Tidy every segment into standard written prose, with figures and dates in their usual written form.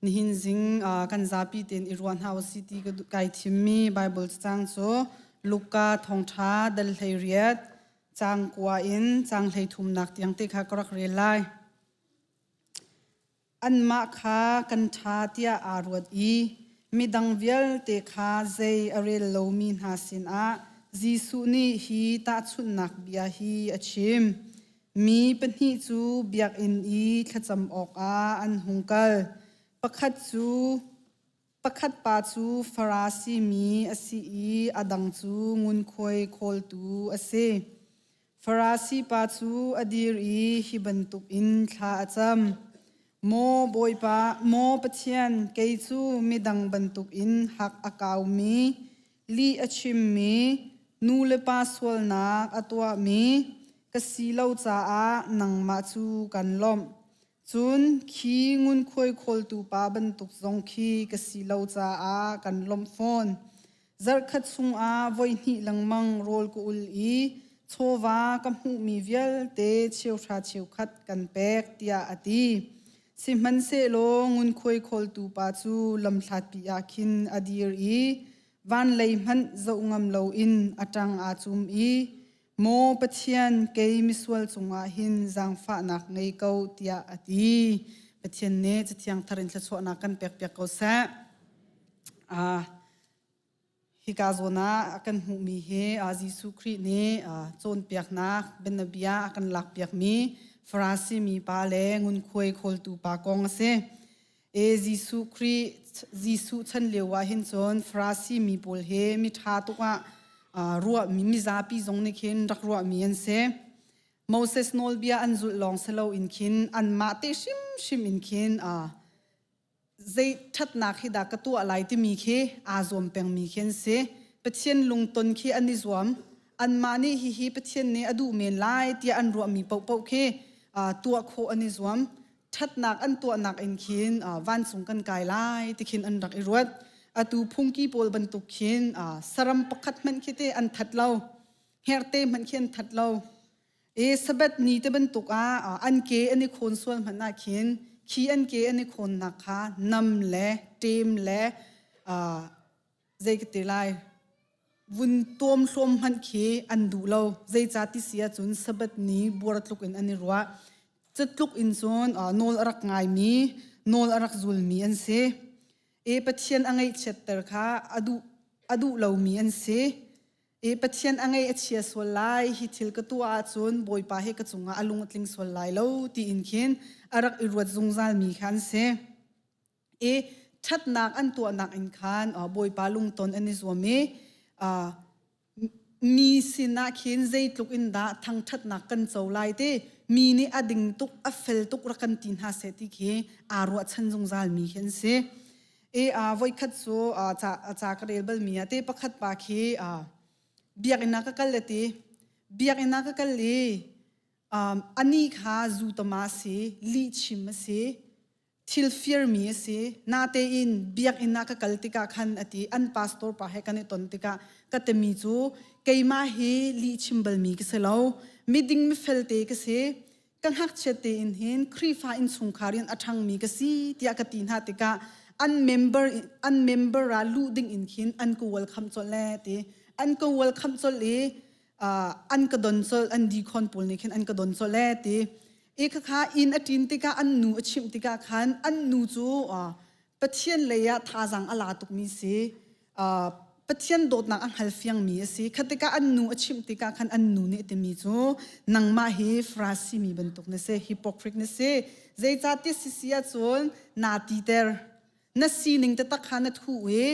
Nihin zing kan zapi tein i ruah hna usih ti kai thimmi Bible cacang cu Luka thawngṭha dal 18 caang kua in caang 33nak tiang te kha ka rak rel lai. Anmah kha kan ṭha tiah aa ruat i midang vialte kha zei a rel lomi hna sinah Jesuh nih hi tahchunhnak bia hi a chim. Mi pahnih cu biakinn i thlacam awkah an hung kal. Pakhat cu Pakhat pa cu Farasi mi a si i a dang cu ngunkhuai khawltu a si. Farasi pa cu a dir i hi bantukin thla a cam. Maw Bawipa, maw Pathian, kei cu midang bantukin hak a kaumi, lih a chimmi, nu le pa sualnak a tuahmi ka si lo caah nangmah cu kan lawmh. Cun khi ngunkhuai khawltu pa bantuk zong khi ka si lo caah kan lawmh fawn. Zarhkhat chungah voihnih lengmang rawl ka ul i chawva ka hmuhmi vialte cheuhra cheukhat kan pek tiah a ti. Sihmanhsehlaw ngunkhuai khawltu pa cu lamhlatpi ah khin a dir i van lei hmanh zoh ngam loin a ṭang aa cum i Maw Pathian, kei misual cungah hin zaangfahnak ngei ko, tiah a ti. Pathian nih Cathiang thar in thluachuahnak kan pekpiak ko seh. Uh, hika zawn ah kan hmuhmi hi uh, Jesuh Khrih nih uh, cawnpiaknak bianabia a kan lakpiakmi Farasi mi pa le ngunkhuai khawltu pa kong a si. E Jesuh Khrih Jesuh chan lio ah hin cun Farasi mi pawl he mi ṭha tuk ah ruahmi mizapi zong nih khin rak ruahmi an si. Moses nawlbia an zulh lawng si loin khin anmah te hrimhrim in khin zei ṭhatnak hi dah ka tuah lai timi khi aa zuam pengmi khi an si. Pathian lungton khi an i zuam. Anmah nih hihi Pathian nih a duh men lai tiah an ruahmi paohpaoh khi tuah khawh an i zuam. ṭhatnak an tuahnak in khin vancung kan kai lai ti khin an rak i ruat. Atu phungki pawl bantuk khin saram pakhat hmanh khi te an that lo. Hngerte hmanh khi an that lo. E Sabbath ni te bantuk ah an ke an i khawn sual hmanh ah khin khi an ke an i khawnnak kha nam le ṭem le zei ka ti lai vun tuam hlawm hmanh khi an duh lo zeicah ti si ahcun Sabbath ni buar tluk in an i ruah catluk in cun nawl a rak ngaimi nawl a rak zulmi an si e Pathian a ngaihchiatter kha a duh a duh lomi an si e Pathian a ngaih a chia sual lai hi thil ka tuah ahcun Bawipa he ka cungah a lung a tling sual lai lo tiin khin a rak i ruat zungzalmi kha an si i ṭhatnak an tuahnak in khan Bawipa lungton an i zuam i mi sinah khin zeitluk in dah thangṭhatnak kan co lai ti mi nih a ding tuk a fel tuk rak kan ti hna seh ti khi aa ruahchan zungzal mi khi an si. I voikhat cu ca ka rel balmi ah te pakhat pa khi biakinn ah ka kal le ti biakinn ah ka kal i ani kha zu tama si lihchim a si thil firmi a si. Natein biakinn ah ka kal tikah khan a ti an pastor pa he kan i ton tikah ka timi cu keimah hi lihchim balmi ka si lo. Miding mifel te ka si. Ka ngakchiat tein hin Khrihfa innchungkhar in a ṭhangmi ka si tiah ka ti hna tikah an member an member ah luh ding in khin an ka welcome colh le ti an ka welcome colh i an ka don colh an dikhawn pawl nih khin an ka don colh le ti I khakha inn a ṭin tikah an nu a chimh tikah khan an nu cu Pathian lei ah thazaang a la tukmi si. Pathian dawtnak a hngal fiangmi a si. Kha tikah an nu a chimh tikah khan an nu nih a timi cu nangmah hi Farasi mi bantuk na si, hypocrite na si. Zeicahtiah sisi ahcun naa titer. Na sining taktak kha na thuh i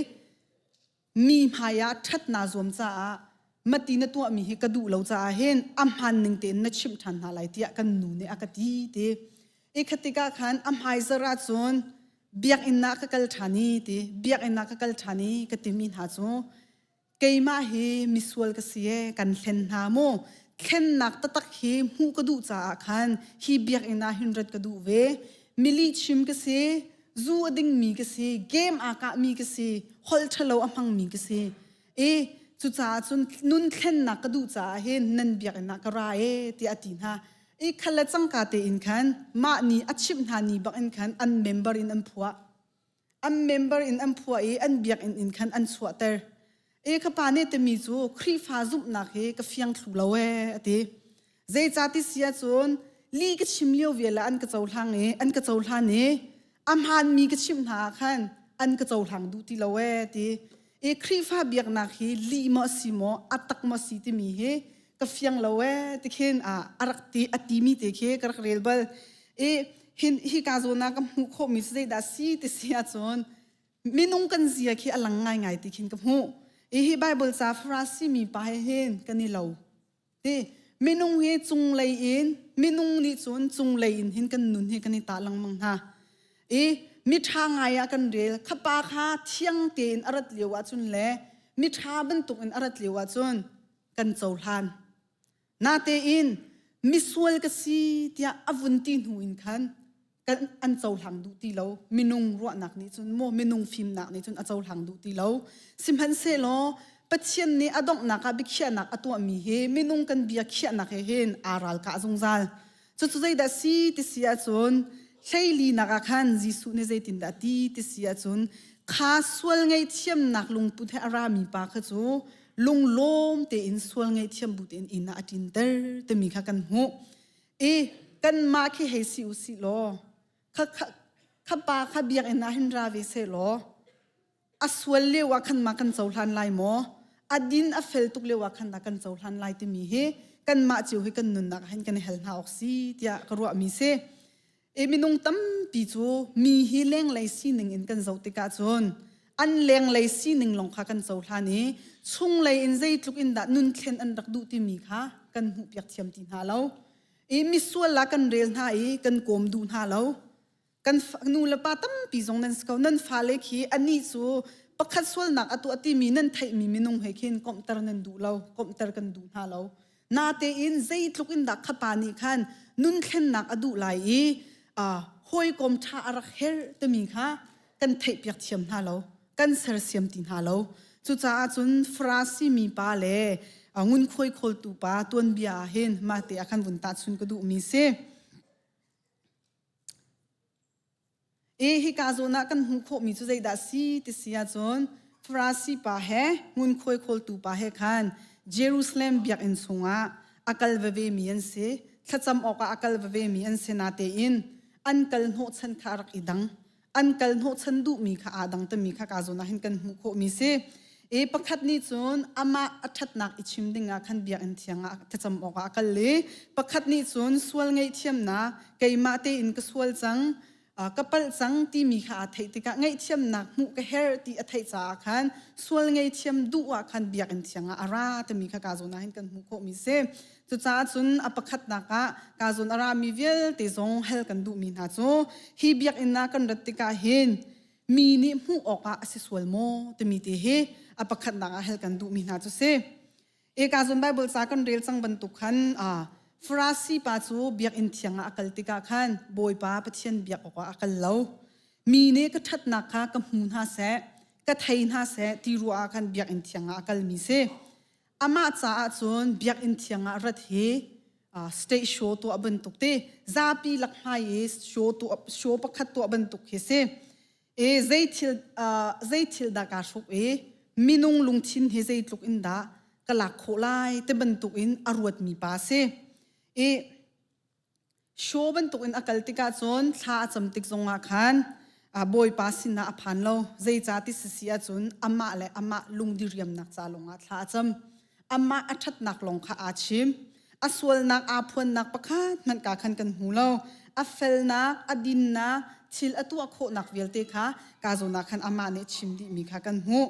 mi hmaiah ṭhat naa zuam caah mati na tuahmi hi ka duh lo caah hin a hmaan ning tein na chimh ṭhan hna lai tiah kan nu nih a ka ti ti i kha tikah khan a hmaizarh ah cun biakinn ah ka kal ṭhan i ti biakinn ah ka kal ṭhan i ka timi hna cu keimah hi misual ka si e kan hlen hna mu thlennak taktak hi hmuh ka duh caah khan hi biakinn ah hin rat ka duh ve mili chim ka si zu a dingmi ka si game aa kahmi ka si holh ṭhalo a hmangmi ka si i cucaah cun nun thlennak ka duh caah hin nan biakinn ah ka ra e tiah a ti hna i khal le cangka tein khan mah ni a chimh hna ni bak in khan an member in an phuah. An member in an phuah i an biakinn in khan an chuahter. E ka pa nih timi cu Khrihfa zumhnak hi ka fiang thlu lo ee a ti. Zeicati si ahcun li ka chim lio vial ah an ka cohlang i an ka cohlan i a hmaanmi ka chimh hna ah khan an ka cohlang duh ti lo ee ti. I Khrihfa biaknak hi lih maw a si maw a tak maw si timi hi ka fiang lo ee ti khin a rak ti a timi te khi ka rak rel bal. I hin hi ka zawn ah ka hmuh khawhmi cu zeidah si ti si ahcun minung kan zia khi a lang ngaingai ti khin ka hmuh. I hi Bible ca Farasi mi pa he hin kan i lo. Ti minung hi cunglei in minung nih cun cunglei in hin kan nun hi kan i tah lengmang hna. I miṭha ngai ah kan rel. Khapa kha thiang tein a rat lio ahcun le miṭha bantukin a rat lio ahcun kan cohlan. Natein misual ka si tiah a vun ti hnu in khan kan an cohlang duh ti lo. Minung ruahnak nih cun maw minung fimnak nih cun a cohlang duh ti lo. Sihmanhsehlaw Pathian nih a donghnak ah biakhiahnak a tuahmi hi minung kan bia khiahnak he hin aa ralkah zungzal. Cucu zeidah si ti si ahcun hleilinak ah khan Jesuh nih zeitindah a ti ti si ahcun kha sual ngaihthiamnak lungput he a rami pa kha cu lunglawm tein sual ngaihthiam bu tein inn ah a ṭinter timi kha kan hmuh. I kanmah khi hei si u sih law kha, kha, kha pa kha biakinn ah hin ra ve seh law a sual lio ah khan ma kan cohlan lai maw a din a fel tuk lio ah khan dah kan cohlan lai timi hi kanmah cio hi kan nunnak ah hin kan i hal hna awk si tiah ka ruahmi si. E minung tampi cu mi hi lenglei sining in kan zoh tikah cun an lenglei sining lawng kha kan cohlan i chunglei in zeitluk in dah nun thlen an rak duh timi kha kan hmuhpiak thiam ti hna lo. I misual ah kan rel hna i kan kawm duh hna lo. Kan nu le pa tampi zong nan si ko. Nan fale khi anih cu pakhat sualnak a tuah timi nan theihmi minung he khin komhter nan duh lo, komhter kan duh hna lo. Natein zeitluk in dah khapa nih khan nun thlennak a duh lai i hawikom ṭha a rak herh timi kha kan theihpiak thiam hna lo, kan sersiam ti hna lo. Cucaah cun Farasi mi pa le ngunkhuai khawltu pa tuanbia ah hin mah te ah khan vun tahchun ka duhmi si. E hika zawn ah kan hmuh khawhmi cu zeidah si ti si ahcun Farasi pa he ngunkhuai khawltu pa he khan Jerusalem biakinn chungah a kal veve mi an si. Thlacam awkah a kal veve mi an si natein an kal hnawhchan kha a rak i dang. An kal hnawhchan duhmi kha aa dang timi kha ka zawn ah hin kan hmuh khawhmi si. E pakhat nih cun amah a ṭhatnak i chim dingah khan biakinn thiang ah thlacam awkah a kal i pakhat nih cun sual ngaihthiamnak keimah tein ka sual cang ka palh cang timi kha aa theih tikah ngaihthiamnak hmuh ka herh ti a theih caah khan sual ngaihthiam duh ah khan biakinn thiang ah a ra timi kha ka zawn ah hin kan hmuh khawhmi si. Cucaah cun a pakhatnak ah ka zawn a rami vialte zong hal kan duhmi hna cu hi biakinn ah kan rat tikah hin mi nih hmuh awkah a si sual maw timi te hi a pakhatnak ah hal kan duhmi hna cu si. Eka zun Bible ca kan rel cang bantuk khan Farasi pa cu biakinn thiang ah a kal tikah khan Bawipa Pathian biak awkah a kal lo. Mi nih ka ṭhatnak kha ka hmu hna seh, ka thei hna seh ti ruah ah khan biakinn thiang ah a kalmi si. Amah caah cun biakinn thiang ah rat hi state show tuah bantuk ti zapi lak hmai i show tuah show pakhat tuah bantuk khi si. E zei thil zei thil dah kaa hruk i minung lungthin hi zeitluk in dah ka lak khawh lai ti bantuk in a ruatmi pa si. I show bantuk in a kal tikah cun thla a cam tik zongah khan Bawipa sinah a phan lo. Zeicah ti sisi ahcun amah le amah lungdiriamnak ca lawngah thla a cam. Amah a ṭhatnak lawng kha aa chim. A sualnak aa phuannak pakhat hmanh ka khan kan hmu lo. A felnak, a dinnak, thil a tuah khawhnak vialte kha ka zawn ah khan amah nih chim dihmi kha kan hmuh.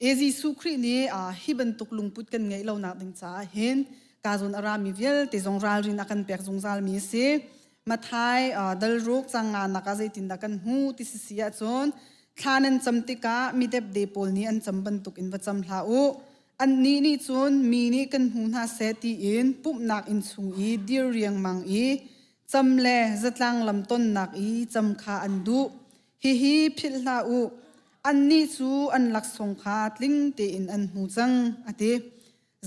E Jesuh Khrih nih hi bantuk lungput kan ngeih lonak ding caah hin ka zawn a rami vialte zong ralrin a kan pek zungzalmi a si. Mathai dalruk canga nak ah zeitindah kan hmu ti si si ahcun thla nan cam tikah mi depde pawl nih an cam bantuk in va cam hlah u. Annih nih cun mi nih kan hmu hna seh tiin pumhnak inn chung i dir riangmang i cam le zatlang lam tonnak i cam kha an duh. Hihi philh hlah u, annih cu an laksawng kha tling tein an hmu cang, a ti.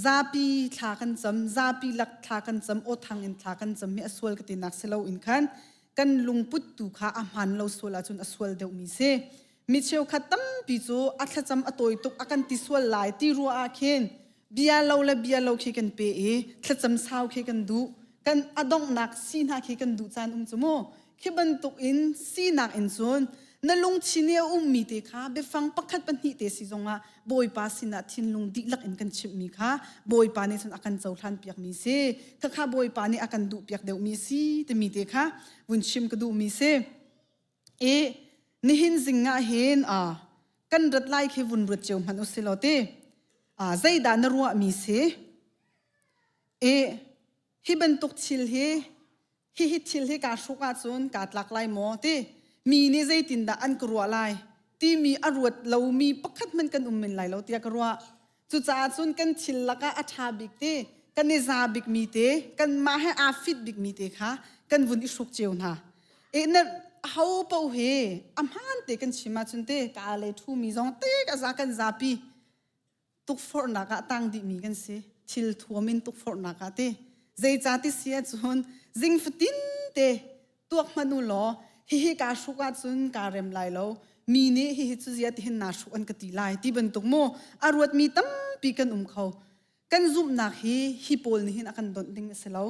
Zapi thla kan cam, zapi lak thla kan cam, aw thang in thla kan cam hi a sual ka tinak si loin khan kan lungput tu kha a hmaan lo sual ahcun a sual deuhmi si. Mi cheukhat tampi cu a thlacam a tawi tuk a kan ti sual lai ti ruah ah khin bia lo le bia lo khi kan pe i thlacam sau khi kan duh. Kan a donghnak si hna khi kan duh caan um cu mu. Khi bantuk in sinak in cun na lungthin i a ummi te kha biafang pakhat pahnih te si zongah Bawipa sinah thinlung dihlak in kan chimhmi kha Bawipa nih cun a kan cohlan piakmi si. Khakha Bawipa nih a kan duh piak deuhmi si timi te kha vun chim ka duhmi si. I nihin zing ah hin kan rat lai khi vun ruat cio hmanh usih law ti. Zeidah na ruahmi si? I hi bantuk thil hi hihi thil hi kaa hruk ahcun kaa tlak lai maw ti mi nih zeitindah an ka ruah lai timi a ruat lomi pakhat hmanh kan um men lai lo tiah ka ruah. Cucaah cun kan thil lakah a ṭha bik te, kan i za bikmi te, kanmah he aa fit bikmi te kha kan vun i hruk cio hna. E na ho paoh hi a hmaan te kan chim ahcun te ka le ṭhumi zong te ka za kan zapi tukforhnak ah tang dihmi kan si. Thil thuam in tukforhnak ah te. Zeicah ti si ahcun zing fatin te tuak hmanh u law hihi kaa hruk ahcun kaa rem lai lo mi nih hihi cu zia tihin naa hruk an ka ti lai ti bantuk mu a ruatmi tampi kan um kho kan zumhnak hi hi pawl nih hin a kan donh ding a si lo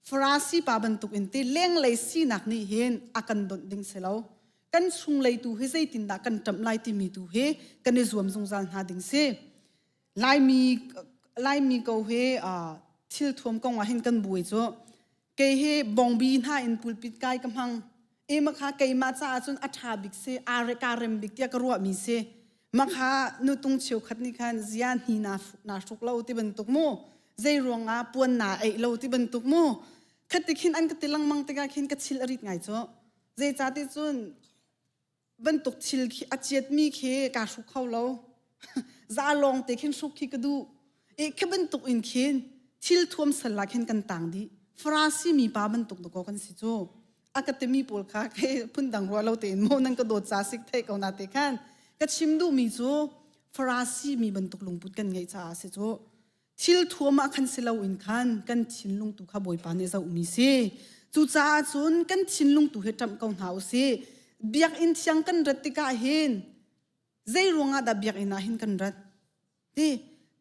Farasi pa bantuk in ti lenglei sinak nih hin a kan donh ding si lo kan chunglei tu hi zeitindah kan ṭamh lai timi tu hi kan i zuam zungzal hna ding si Laimi Laimi ko hi thil thuam kong ah hin kan buai cu Kei hi bongbi hna in pulpit kai ka hmang. E makha keimah caah cun a ṭha bik si, aa re kaa rem bik tiah ka ruahmi si. Makha nutung cheukhat nih khan zia hni naa naa hruk lo ti bantuk mu. Zei ruangah puan naa eih lo ti bantuk mu. Khati khin an ka ti lengmang tikah khin ka chil a rit ngai cu. Zeicahti cun bantuk thil khi a chiatmi khi kaa hruk kho lo. Za lawng te khin hruk khi ka duh. E khi bantuk in khin thil thuam sal la khin kan tang dih. Farasi mi pa bantuk dakaw kan si cu. A ka timi pawl kha ke phundang ruah lo tein mo nan ka dawt ca sik thei ko na te khan ka chim duhmi cu Farasi mi bantuk lungput kan ngeih caah si cu. Thil thuam ah khan si loin khan kan thinlung tu kha Bawipa nih zohmi si. Cucaah cun kan thinlung tu hi ṭamh ko hna u sih. Biakinn thiang kan rat tikah hin zei ruangah dah biakinn ah hin kan rat? Ti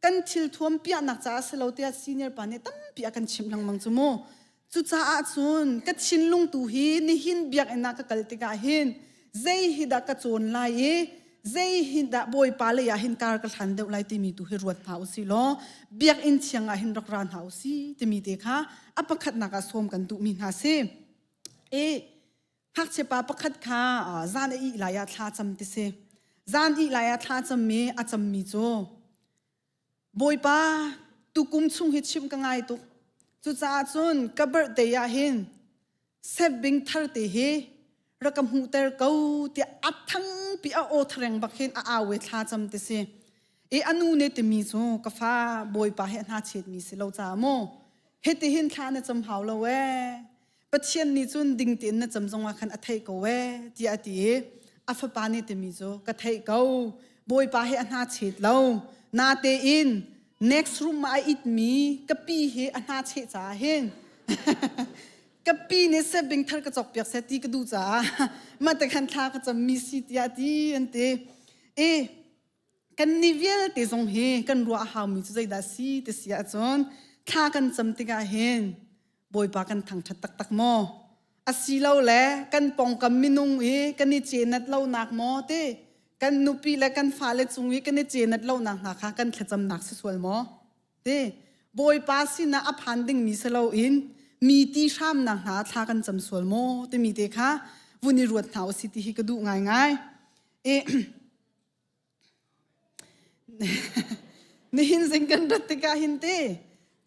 kan thil thuam piahnak caah si lo tiah senior pa nih tampi a kan chimh lengmang cu mu. Cucaah cun ka thinlung tu hi nihin biakinn ah ka kal tikah hin zei hi dah ka cawn lai i zei hi dah Bawipa lei ah hin kar ka hlan deuh lai timi tu hi ruat hna u sih law biakinn thiang ah hin rak ra hna u sih timi te kha a pakhatnak ah sawm kan duhmi hna si. I ngakchia pa pakhat kha zan a ih lai ah thla cam ti si. Zan ih lai ah thla cam i a cammi cu Bawipa, tukum chung hi chimh ka ngai tuk. Cucaah cun ka birthday ah hin sebbing thar te hi rak ka hmuhter ko tiah a thangpi a aw thareng bak hin a au i thla cam ti si. I a nu nih timi cu ka fa Bawipa hi a hna chetmi si lo caah maw hiti hin thla na cam hau lo ee. Pathian nih cun ding tein na cam zongah khan a theih ko ee tiah a ti i a fapa nih timi cu ka theih ko Bawipa hi a hna chet lo natein next room ah a itmi ka pi hi a hna cheh caah hin ka pi nih sebing thar ka cawk piak seh ti ka duh caah mah te khan thla ka cammi si tiah ti an ti i kan ni vialte zong hi kan ruah a haumi cu zeidah si ti si ahcun thla kan cam tikah hin Bawipa kan thangṭhat taktak maw? Asilole kan pawngkam minung i kan i cenat lonak maw ti kan nupi le kan fale cung i kan i cenat lonak hna kha kan thlacamnak si sual maw? Ti Bawipa sinah a phan dingmi si loin mi ti hramnak hna thla kan cam sual maw timi te kha vun i ruat hna usih ti hi ka duh ngaingai. I Nihin zing kan rat tikah hin te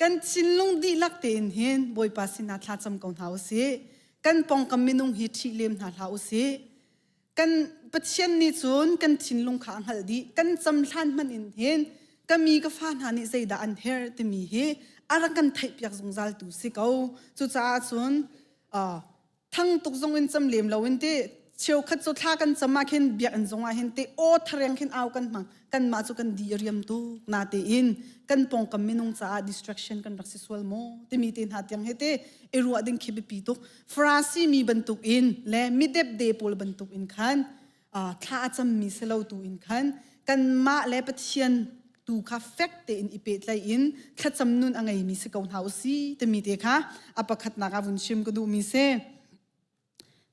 kan thinlung dihlak tein hin Bawipa sinah thlacam ko hna usih. Kan pawngkam minung hi ṭhih lem hna hlah usih. Kan Pathian nih cun kan thinlung kha a hngalh dih. Kan cam hlan hmanh in hin ka mi ka fa hna nih zeidah an herh timi hi a rak kan theihpiak zungzal tu si ko. Cucaah cun thang tuk zong in cam lem lo in ti cheukhat cu thla kan cam ah khin biakinn zong ah hin ti aw thareng khin au kan hmang kanmah cu kan di riam tuk na te in kan pawngkam minung caah distraction kan rak si sual maw timi te hna tiang he te i ruah ding khi biapi tuk Farasi mi bantuk in le midep de pawl bantuk in khan. Thla a cammi si lo tu in khan kanmah le Pathian tu kha fek tein i pehtlaih in thlacam nun a ngeimi si ko hna u si timi te kha a pakhatnak ah vun chim ka duhmi si.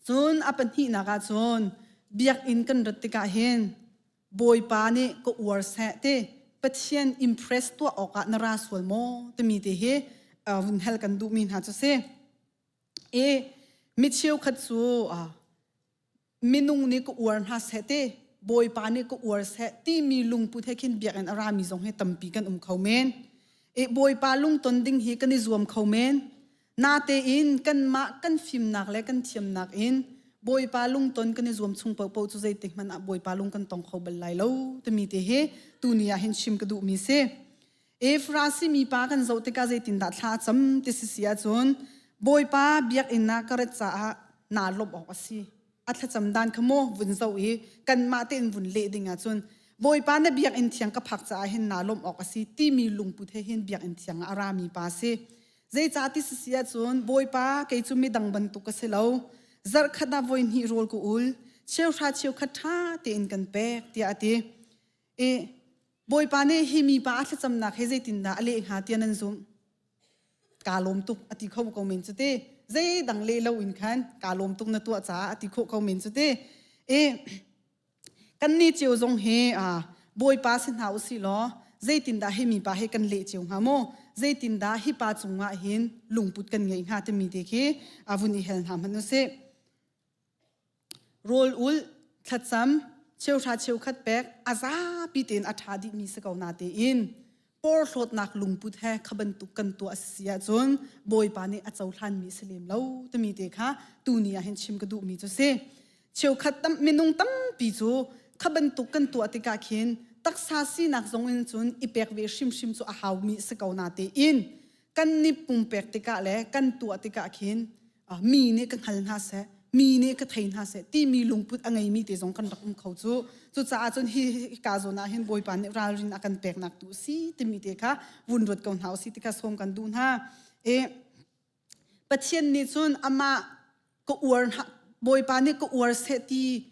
Cun a pahnihnak ah cun biakinn kan rat tikah hin Bawipa nih ka uar seh ti Pathian impress tuah awkah na ra sual maw timi te hi vun hal kan duhmi hna cu si. I mi cheukhat cu minung nih ka uar hna seh ti Bawipa nih ka uar seh timi lungput he khin biakinn a rami zong hi tampi kan um kho men. I Bawipa lungton ding hi kan i zuam kho men. Natein kanmah kan fimnak le kan thiamnak in Bawipa lungton kan i zuam chung paohpaoh cu zeitik hmanh ah Bawipa lung kan tong kho bal lai lo timi te hi tuni ah hin chim ka duhmi si. Efrasi mipa kan zoh tikah zeitindah thla a cam ti si si ahcun Bawipa biakinn ah ka rat caah naa lawmh awk a si. A thlacam dan kha maw vun zoh i kanmah tein vun leh ding ahcun Bawipa na biakinn thiang ka phak caah hin naa lawmh awk a si timi lungput he hin biakinn thiang ah a rami pa a si. Zeicah ti si si ahcun Bawipa kei cu midang bantuk ka si lo. Zarhkhat ah voi hnih rawl ka ul, cheuhra cheukhat ṭha tein kan pek tiah a ti. I Bawipa nih hi mipa a thlacamnak hi zeitindah a leh hnga tiah nan zumh? Kaa lawm tuk a ti kho ko men cu ti. Zeidang leh loin khan kaa lawm tuk na tuah caah a ti khawh ko men cu ti. I kannih cio zong hi Bawipa si hna usih law zeitindah hi mipa hi kan leh cio hnga maw? Zeitindah hi pa cungah hin lungput kan ngeih hnga timi te khi a vun i hel hna hmanh usih. Rawl ulh, thlacam, cheuhra cheukhat pek a zapi tein a ṭha dihmi si ko natein porhlawtnak lungput he kha bantuk kan tuah a si ahcun Bawipa nih a cohlanmi a si lem lo timi te kha tuni ah hin chim ka duhmi cu si. Cheukhat tam, minung tampi cu kha bantuk kan tuah tikah khin taksa sinak zong in cun i pek ve hrimhrim cu a haumi si ko natein kan ni pumpek tikah le kan tuah tikah khin mi nih ka hngal hna seh mi nih ka thei hna seh timi lungput a ngeimi te zong kan rak um kho cu. Cucaah cun hi ka zawn ah hin Bawipa nih ralrin a kan peknak tu si timi te kha vun ruat ko hna usih ti kha sawm kan duh hna. E Pathian nih cun amah ka uar Bawipa nih ka uar seh ti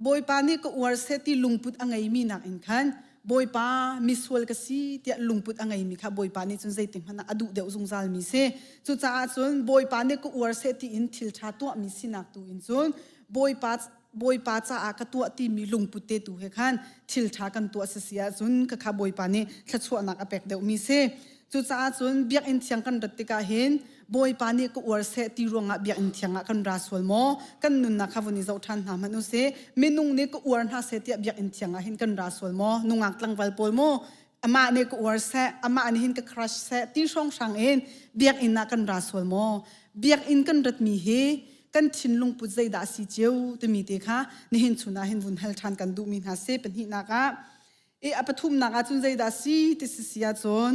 Bawipa nih ka uar seh ti lungput a ngeimi nakin khan Bawipa misual ka si tiah lungput a ngeimi kha Bawipa nih cun zeitik hmanh ah a duh deuh zungzalmi si. Cucaah cun Bawipa nih ka uar seh tiin thil ṭha tuahmi sinak tu in cun Bawipa Bawipa caah ka tuah timi lungput te tu he khan thil ṭha kan tuah si si ahcun khakha Bawipa nih thluachuahnak a pek deuhmi si. Cucaah cun biakinn thiang kan rat tikah hin Bawipa nih ka uar seh ti ruangah biakinn thiang ah kan ra sual maw? Kan nunnak kha vun i zoh ṭhan hna hmanh u sih. Minung nih ka uar hna seh tiah biakinn thiang ah hin kan ra sual maw? Nungak tlangval pawl maw? Amah nih ka uar seh, amah nih hin ka crush seh ti hrawnghrang in biakinn ah kan ra sual maw? Biakinn kan ratmi hi kan thinlung put zeidah a si cio timi te kha nihin chun ah hin vun hal ṭhan kan duhmi hna si. Pahnihnak ah I a pathumnak ah cun zeidah si ti si si ahcun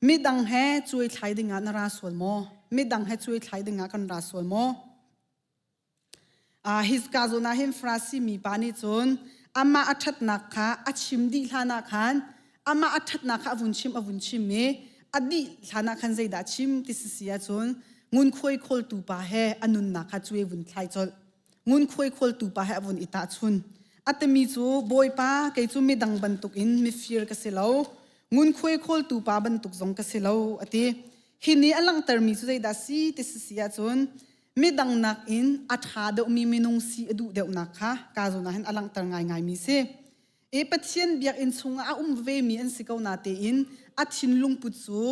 midang he cuai thlai dingah na ra sual maw? Midang he cuai thlai dingah kan ra sual maw? Uh, hika zawn ah hin Farasi mi pa nih cun amah a ṭhatnak kha a chim dih hlan ah khan amah a ṭhatnak kha a vun chim a vun chim i a dih hlan ah khan zeidah chim ti si si ahcun ngunkhuai khawltu pa he a nunnak kha cuai vun thlai colh. Ngunkhuai khawltu pa he a vun i tahchun. A timi cu Bawipa kei cu midang bantukin mifir ka si lo. Ngunkhuai khawltu pa bantuk zong ka si lo a ti. Hi nih a langhtermi cu zeidah si ti si si ahcun midang nakin a ṭha deuhmi minung si a duh deuhnak kha ka zawn ah hin a langhter ngaingaimi si. E Pathian biakinn chungah a um vemi an si ko natein a thinlung put cu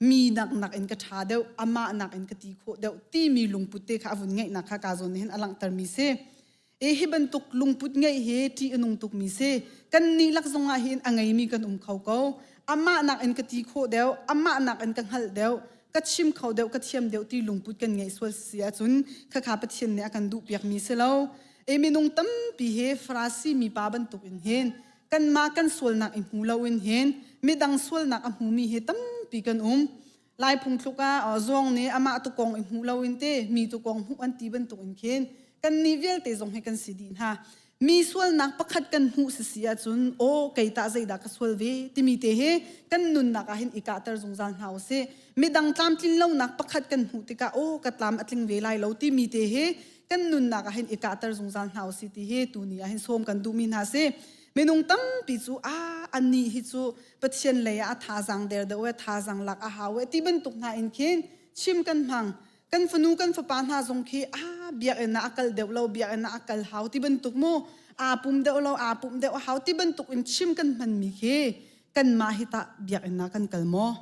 mi nak nak in ka ṭha deuh amah nak in ka ti khawh deuh timi lungput te kha a vun ngeihnak kha ka zawn hin a langhtermi si. E hi bantuk lungput ngeih hi ṭih a nung tukmi si. Kan nih lak zongah hin a ngeimi kan um kho ko. Amah nak in ka ti khawh deuh, amah nak in ka hngalh deuh, ka chim kho deuh, ka thiam deuh ti lungput kan ngeih sual si ahcun khakha Pathian nih a kan duhpiakmi si lo. E minung tampi hi Farasi mipa bantuk in hin kanmah kan sualnak i hmu loin hin midang sualnak a hmumi hi tampi kan um. Lai phungthluk ah zawng nih amah tukong i hmu loin te mi tukong hmuh an ti bantuk in khin kannih vialte zong hi kan si dih hna. Mi sualnak pakhat kan hmuh si si ahcun aw kei tah zeidah ka sual ve timi te hi kan nunnak ah hin i kahter zungzal hna usih. Midang tlamtlin lonak pakhat kan hmuh tikah aw ka tlam a tling ve lai lo timi te hi kan nunnak ah hin i kahter zungzal hna usih ti hi tuni ah hin sawm kan duhmi hna si. Minung tampi cu a annih hi cu Pathian lei ah a thazaang der deuh e thazaang lak a hau e ti bantuk hna in khin chim kan hmang. Kan fanu kan fapa hna zong khi a biakinn ah a kal deuh lo biakinn ah a kal hau ti bantuk mu aa pum deuh lo aa pumh deuh a hau ti bantuk in chim kan hmanmi khi kanmah hi tah biakinn ah kan kal maw?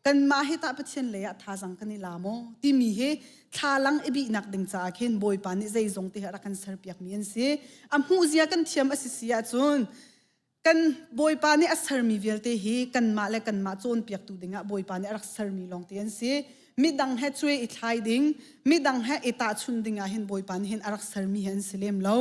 Kanmah hi tah Pathian lei ah thazaang kan i la maw timi hi thlalang i bihnak ding caah khin Bawipa nih zeizong te hi a rak kan serpiakmi an si. A hmuhzia kan thiam a si si ahcun kan Bawipa nih a sermi vialte hi kanmah le kanmah cawnpiaktu dingah Bawipa nih a rak sermi lawngte an si. Midang he cuai i thlai ding, midang he i tahchun ding ah hin Bawipa nih hin a rak sermi hi an si lem lo.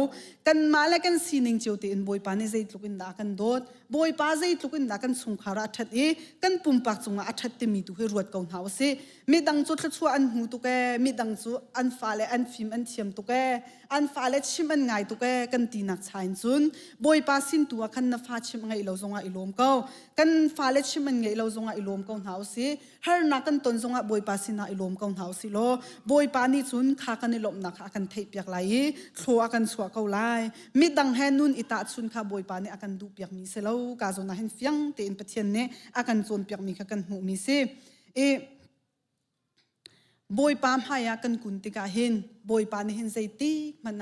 Kanmah le kan sining cio tein Bawipa nih zeitluk in dah a kan dawt, Bawipa zeitluk in dah kan chungkhar ah a ṭhat i kan pumpak cungah a ṭhat timi tu hi ruat ko hna usih. Midang cu thluachuah an hmu tuk ee, midang cu an fale an fim an thiam tuk ee, an fale chim an ngai tuk ee kan tinak cha in cun Bawipa sin tu ah khan na fa chim a ngeih lo zongah i lawm ko. Kan fale chim an ngeih lo zongah i lawm ko hna usih. Harnak kan ton zongah Bawipa sinah i lawm ko hna usih law Bawipa nih cun kha kan i lawmhnak kha a kan theihpiak lai i thlua a kan chuah ko lai. Midang he nun i tahchun kha Bawipa nih a kan duhpiakmi si lo. Ka zawn ah hin fiang tein Pathian nih a kan cawnpiakmi kha kan hmuhmi si. I Bawipa hmai ah kan kun tikah hin Bawipa nih hin zeitik hmanh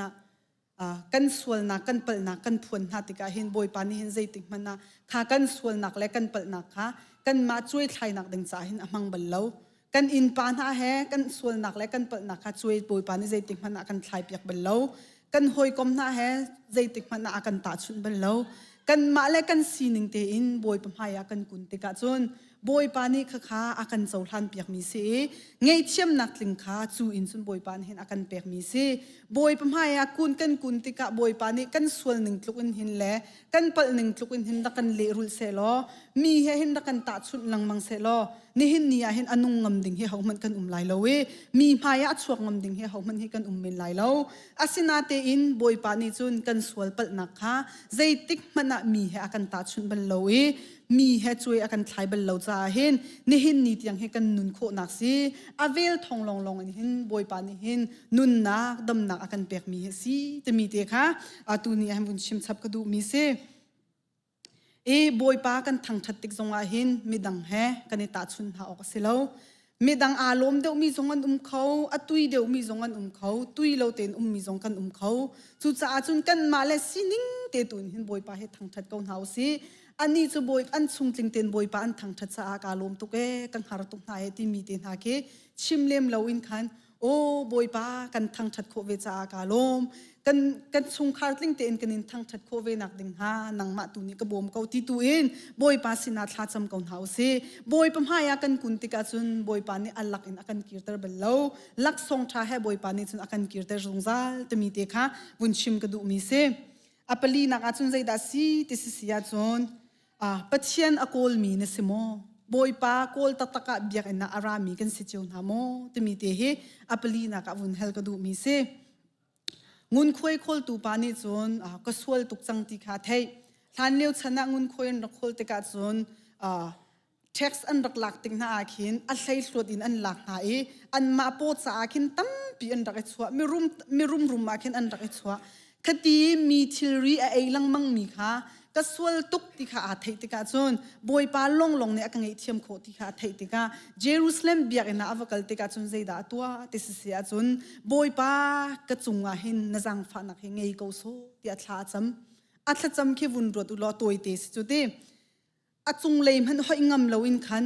ah kan sualnak kan palhnak kan phuan hna tikah hin Bawipa nih hin zeitik hmanh ah kha kan sualnak le kan palhnak kha kanmah cuaithlainak ding caah hin a hmang bal lo. Kan innpa hna he kan sualnak le kan palhnak kha cuai Bawipa nih zeitik hmanh ah kan thlaipiak bal lo. Kan hawikom hna he zeitik hmanh ah a kan tahchunh bal lo. Kanmah le kan sining tein Bawipa hmai ah kan kun tikah cun Bawipa nih khakha a kan cohlan piakmi si i ngaihthiamnak tling kha cu in cun Bawipa nih hin a kan pekmi si. Bawipa hmai ah kun kan kun tikah Bawipa nih kan sual ning tluk in hin le kan palh ning tluk in hin rak kan lehrulh sehlaw mi he hin rak kan tahchunh lengmang sehlaw nihin ni ah hin a nung ngam ding hi hohmanh kan um lai lo i mi hmai ah a chuak ngam ding hi hohmanh hi kan um men lai lo. Asinatein Bawipa nih cun kan sual palhnak kha zeitik hmanh ah mi he a kan tahchunh bal lo i mi he cuai a kan thlai bal lo caah hin nihin ni tiang hi kan nun khawhnak si a vel thong lawnglawng in hin Bawipa nih hin nunnak damnak a kan pekmi hi si timi te kha atu ni ah hin vun chim chap ka duhmi si. I Bawipa kan thangṭhat tik zongah hin midang he kan i tahchun hna awk a si lo. Midang aa lawm deuhmi zong an um kho, a tui deuhmi zong an um kho, tui lo tein ummi zong kan um kho. Cucaah cun kanmah le sining te tu in hin Bawipa hi thangṭhat ko hna u sih. Anih cu Bawi an chungtling tein Bawipa an thangṭhat caah kaa lawm tuk ee, ka hngar tuk hna ee timi te hna khi chim lem loin khan Aw Bawipa kan thangṭhat khawh ve caah kaa lawm. Kan kan chungkhar tling tein kan in thangṭhat khawh ve nak ding hnga nangmah tu nih ka bawm ko ti tu in Bawipa sinah thlacam ko hna usih. Bawipa hmai ah kan kun tikah cun Bawipa nih a lak in a kan kirter bal lo. Laksawng ṭha he Bawipa nih cun a kan kirter zungzal timi te kha vun chim ka duhmi si. A palinak ah cun zeidah si ti si si ahcun Pathian a kawlmi na si maw? Bawipa kawl taktak ah biakinn ah a rami kan si cio hna maw? Timi te hi a palinak ah vun hal ka duhmi si. Ngunkhuai khawltu pa nih cun ka sual tuk cang ti kha theih. Hlan lio chan ah ngunkhuai an rak khawl tikah cun tax an rak lak tik hna ah khin a hleihluat in an lak hna i anmah paw caah khin tampi an rak i chuah. Mirum mirum rum ah khin an rak i chuah. Khati mi thilri a ei lengmang mi kha ka sual tuk ti kha aa theih tikah cun Bawipa lawnglawng nih a ka ngaihthiam khawh ti kha a theih tikah Jerusalem biakinn ah a va kal tikah cun zeidah a tuah ti si si ahcun Bawipa ka cungah hin na zaangfahnak hi ngei ko sawh tiah thla a cam. A thlacam khi vun ruat u law tawite si cu ti. A cunglei hmanh hoih ngam loin khan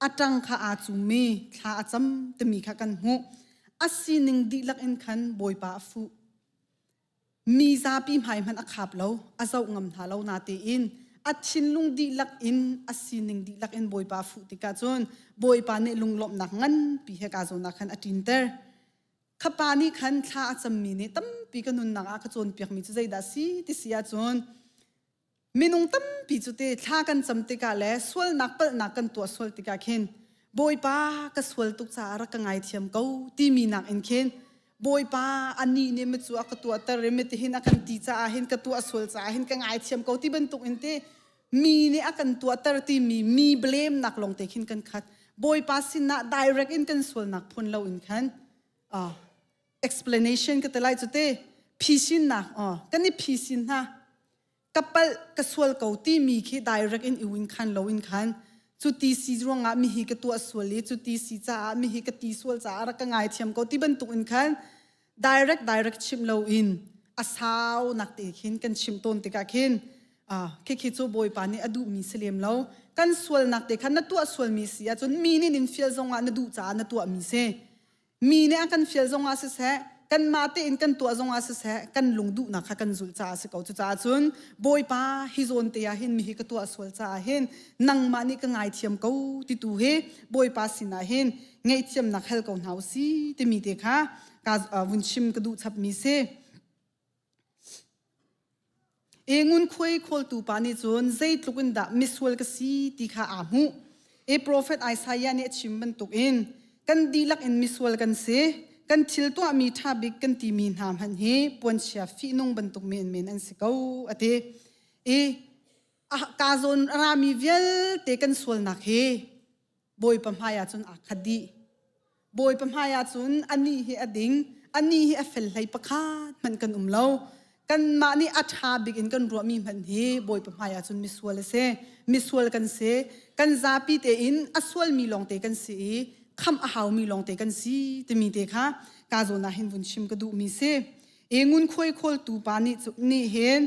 a ṭang kha aa cummi thla a cam timi kha kan hmuh. A sining dihlak in khan Bawipa a fuh. Mi zapi hmai hmanh a khap lo, a zoh ngam hna lo natein a thinlung dihlak in a sining dihlak in Bawipa a fuh tikah cun Bawipa nih lunglawmhnak nganpi he kaa zawn ah khan a ṭinter. Kha pa nih khan thla a cammi nih tampi ka nunnak ah ka cawnpiakmi cu zeidah a si ti si ahcun Minung tampi cu te thla kan cam tikah le sualnak palhnak kan tuah sual tikah khin Bawipa ka sual tuk caah rak ka ngaithiam ko timi nak in khin Bawipa anih nih micu a ka tuahter i mitihin a kan ti caah hin ka tuah sual caah hin ka ngaithiam ko ti bantuk in te mi nih a kan tuahter timi mi blame nak lawng te khin kan khat Bawipa sinah direct in kan sualnak phun lo in khan ah. Explanation ka ti lai cu te phisinnak aw kan i phisin hna. Ka palh ka sual ko timi khi direct in i win khan lo in khan cu ti si ruangah mi hi ka tuah sual i cu ti si caah mi hi ka ti sual caah rak ka ngaithiam ko ti bantuk in khan direct direct chim lo in a sau nak te khin kan chim tawn tikah khin khi khi cu Bawipa nih a duhmi si lem lo. Kan sualnak te khan na tuah sualmi si ahcun mi nih nin fial zongah na duh caah na tuahmi si. Mi nih a kan fial zongah siseh, kanmah tein kan tuah zongah siseh, kan lung duhnak kha kan zulh caah a si ko. Cucaah cun Bawipa hi zawn te ah hin mi hi ka tuah sual caah hin nangmah nih ka ngaithiam ko ti tu hi Bawipa sinah hin ngaihthiamnak hal ko hna u si timi te kha ka vun chim ka duh chapmi si. E ngunkhuai khawltu pa nih cun zeitluk in dah misual ka si ti kha aa hmuh. E profet Isaiah nih a chim bantukin kan dihlak in misual kan si. Kan thil tuahmi ṭha bik kan timi hna hmanh hi puanchia fihnung bantuk menmen an si ko a ti. I ka zawn a rami vialte kan sualnak hi Bawipa hmai ah cun aa khat dih. Bawipa hmai ah cun anih hi a ding, anih hi a fel hlei pakhat hmanh kan um lo. Kanmah nih a ṭha bik in kan ruahmi hmanh hi Bawipa hmai ah cun misual a si. Misual kan si. Kan zapi tein a sualmi lawngte kan si i khamh a haumi lawngte kan si timi te kha ka zawn ah hin vun chim ka duhmi si. I ngunkhuai khawltu pa nih nih hin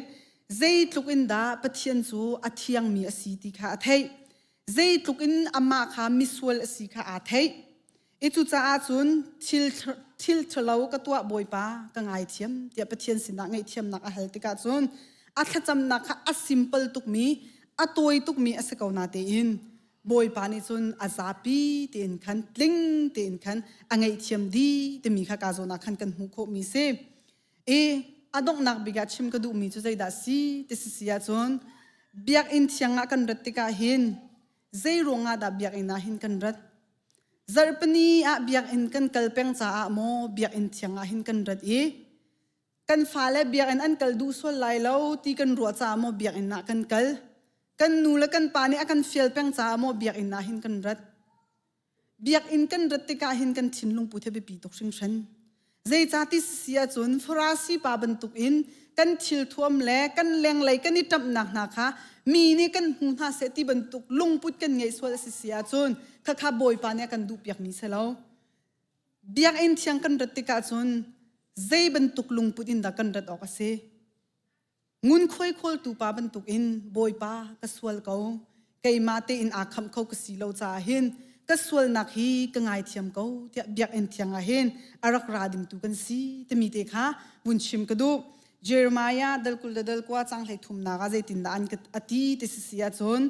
zeitluk in dah Pathian cu a thiangmi a si ti kha a theih. Zeitluk in amah kha misual a si kha aa theih. I cucaah cun thil thil ṭhalo ka tuah Bawipa ka ngaithiam tiah Pathian sinah ngaihthiamnak a hal tikah cun a thlacamnak kha a simple tukmi a tawi tukmi a si ko na tein Bawipa nih cun a zapi tein khan tling tein khan a ngaihthiam dih timi kha ka zawn ah khan kan hmuh khawhmi si. I a donghnak bik ah chim ka duhmi cu zeidah si ti si si ahcun biakinn thiang ah kan rat tikah hin zei ruangah dah biakinn ah hin kan rat? Zarhpini ah biakinn kan kal peng caah maw biakinn thiang ah hin kan rat i kan fale biakinn an kal duh sual lai lo ti kan ruah caah maw biakinn ah kan kal? Kan nu le kan pa nih a kan fial peng caah maw biakinn ah hin kan rat? Biakinn kan rat tikah hin kan thinlung put hi biapi tuk hringhran. Zeicati si ahcun Farasi pa bantukin kan thilthuam le kan lenglei kan i ṭamhnak hna kha mi nih kan hmu hna seh ti bantuk lungput kan ngeih sual a si si ahcun khakha Bawipa nih a kan duhpiakmi si lo. Biakinn thiang kan rat tikah cun zei bantuk lungput in dah kan rat awk a si? Ngunkhuai khawltu pa bantukin Bawipa ka sual ko keimah tein aa khamh kho ka si lo caah hin ka sualnak hi ka ngaithiam ko tiah biakinn thiang ah hin a rak ra dingtu kan si timi te kha vun chim ka duh. Jeremiah dal kul le dal kua cang hlei thumnak ah zeitindah an a ti ti si si ahcun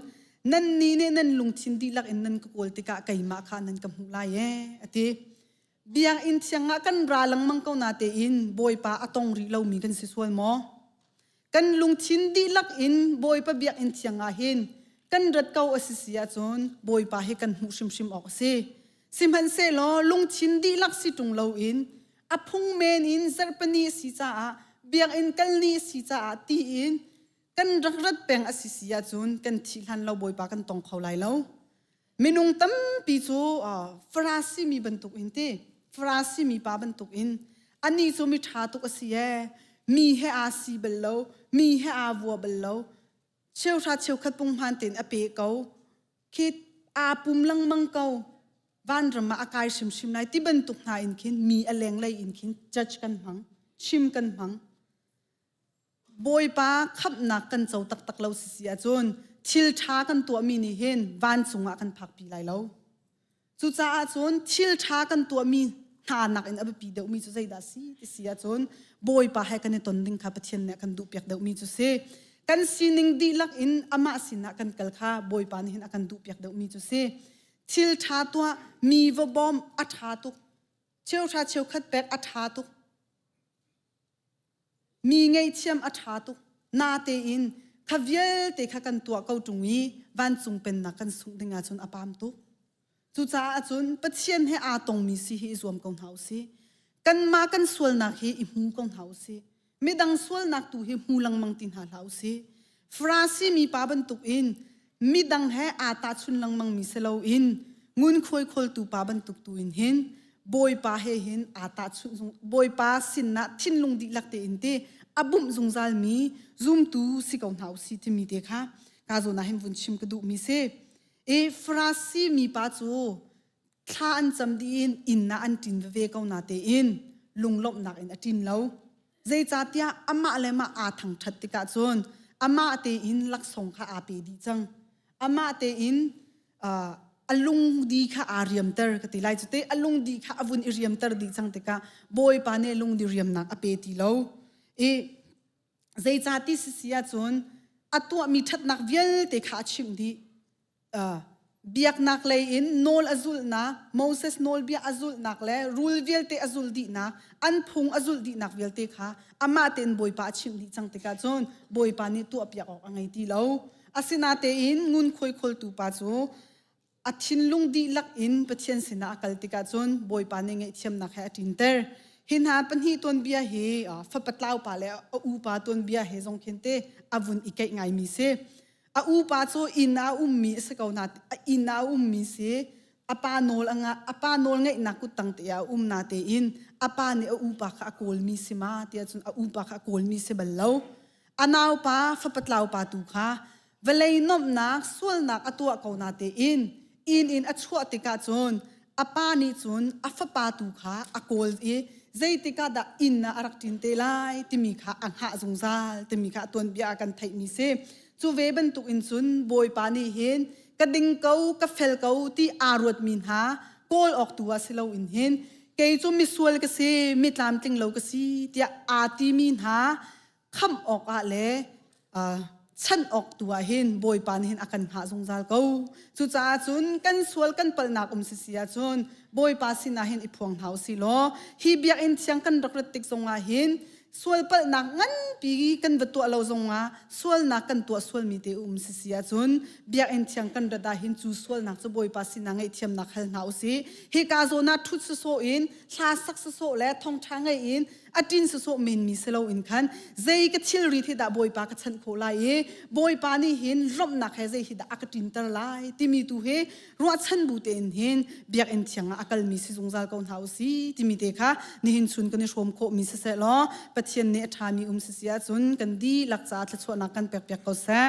nannih nih nan lungthin dihlak in nan ka kawl tikah keimah kha nan ka hmuh lai ee a ti. Biakinn thiang ah kan ra lengmang ko na tein Bawipa a tong rih lomi kan si sual maw? Kan lungthin dihlak in Bawipa biakinn thiang ah hin kan rat ko a si si ahcun Bawipa hi kan hmuh hrimhrim awk a si. Sihmanhsehlaw lungthin dihlak si ṭung loin a phung men in zarhpini a si caah biakinn kal ni a si caah tiin kan rak rat peng a si si ahcun kan thih hlan lo Bawipa kan tong kho lai lo. Minung tampi cu Farasi mi bantuk in ti Farasi mi pa bantuk in anih cu mi ṭha tuk a si ee mi he aa si bal lo mi he aa vua bal lo cheuhra cheukhat punghman tein a pe ko khi aa pum lengmang ko vanram ah a kai hrimhrim lai ti bantuk hna in khin mi a lenglei in khin judge kan hmang chim kan hmang. Bawipa khamhnak kan co taktak lo si si ahcun thil ṭha kan tuahmi nih hin vancung ah kan phakpi lai lo. Cucaah cun thil ṭha kan tuahmi hna nakin a biapi deuhmi cu zeidah si ti si ahcun Bawipa he kan i ton ding kha Pathian nih a kan duhpiak deuhmi cu si. Kan sining dihlak in amah sinah kan kal kha Bawipa nih hin a kan duhpiak deuhmi cu si. Thil ṭha tuah, mi va bawm a ṭha tuk. Cheuhra cheukhat pek a ṭha tuk. Mi ngaihthiam a ṭha tuk. Natein kha vialte kha kan tuah ko ṭung i vancung pennak kan sungh ding ahcun a pam tuk. Cucaah cun Pathian he aa tongmi si hi i zuam ko hna u sih. Kanmah kan sualnak hi i hmu ko hna u sih. Midang sualnak tu hi hmu lengmang ti hna hlah u sih. Farasi mipa bantukin midang he aa tahchun lengmangmi si loin ngunkhuai khawltu pa bantuk tu in hin. Bawipa he hin aa tahchunh zung Bawipa sinah thinlung dihlak tein ti a bumh zungzal mi zumtu si ko hna usih timi te kha ka zawn ah hin vun chim ka duhmi si. I Farasi mipa cu thla an cam dih in inn ah an ṭin veve ko na tein lunglawmhnak in a ṭin lo. Zeicahtiah amah le mah aa thangṭhat tikah cun amah tein laksawng kha aa pe dih cang. Amah tein a lungdi kha aa riamter ka ti lai cu te a lungdi kha a vun i riamter dih cang tikah Bawipa nih lungdi riamnak a pe ti lo. I zeicah ti si ahcun a tuahmi ṭhatnak vialte kha a chimh dih. Biaknak lei in nawl a zulhnak, Moses nawlbia a zulhnak le rul vialte a zulh dihnak, an phung a zulh dihnak vialte kha amah tein Bawipa a chimh dih cang tikah cun Bawipa nih tuahpiak awk a ngei ti lo. Asinatein ngunkhuai khawltu pa cu a thinlung dihlak in Pathian sinah a kal tikah cun Bawipa nih ngaihthiamnak he a ṭinter. Hi hna pahnih tuanbia hi fapa tlau pa le a upa tuanbia he zong khin te a vun i keih ngaimi si. A upa cu inn ah a ummi a si ko na inn ah a ummi si a pa nawl a ngah a pa nawl ngeihnak kuttang te ah a um na tein a pa nih a upa kha a kawlmi si ma tiah cun a upa kha a kawlmi si bal lo. A naupa fapatlau pa tu kha vawlei nuamhnak sualnak a tuah ko na tein inn in a chuah tikah cun a pa nih cun a fapa tu kha a kawl i zeitikah dah inn ah a rak ṭin te lai timi kha a hngah zungzal timi kha a tuanbia ah kan theihmi si. Cu ve bantukin cun Bawipa nih hin ka ding ko ka fel ko ti aa ruatmi hna kawl awk tu ah si loin hin kei cu misual ka si mi tlamtling lo ka si tiah aa timi hna khamh awkah le chanh awk tu ah hin Bawipa nih hin a kan hngah zungzal ko. Cucaah cun kan sual kan palhnak um sisi ahcun Bawipa sinah hin i phuang hna usih law hi biakinn thiang kan rak rat tik zongah hin sual palhnak nganpi kan va tuah lo zongah sualnak kan tuah sualmi te um sisi ahcun biakinn thiang kan rat ah hin cu sualnak cu Bawipa sinah ngaihthiamnak hal hna usih. Hika zawn ah ṭhut sawsawh in hla sak sawsawh le thawngṭha ngei in a ṭin sawsawh menmi si loin khan zei ka thilri hi dah Bawipa ka chanh khawh lai i Bawipa nih hin lawmhnak he zei hi dah a ka ṭinter lai timi tu hi ruahchan bu tein hin biakinn thiang ah a kalmi si zungzal ko hna usih timi te kha nihin chun kan i hrawm khawhmi siseh law Pathian nih a ṭhami um sisi ahcun kan dihlak caah thluachuahnak kan pekpiak ko seh.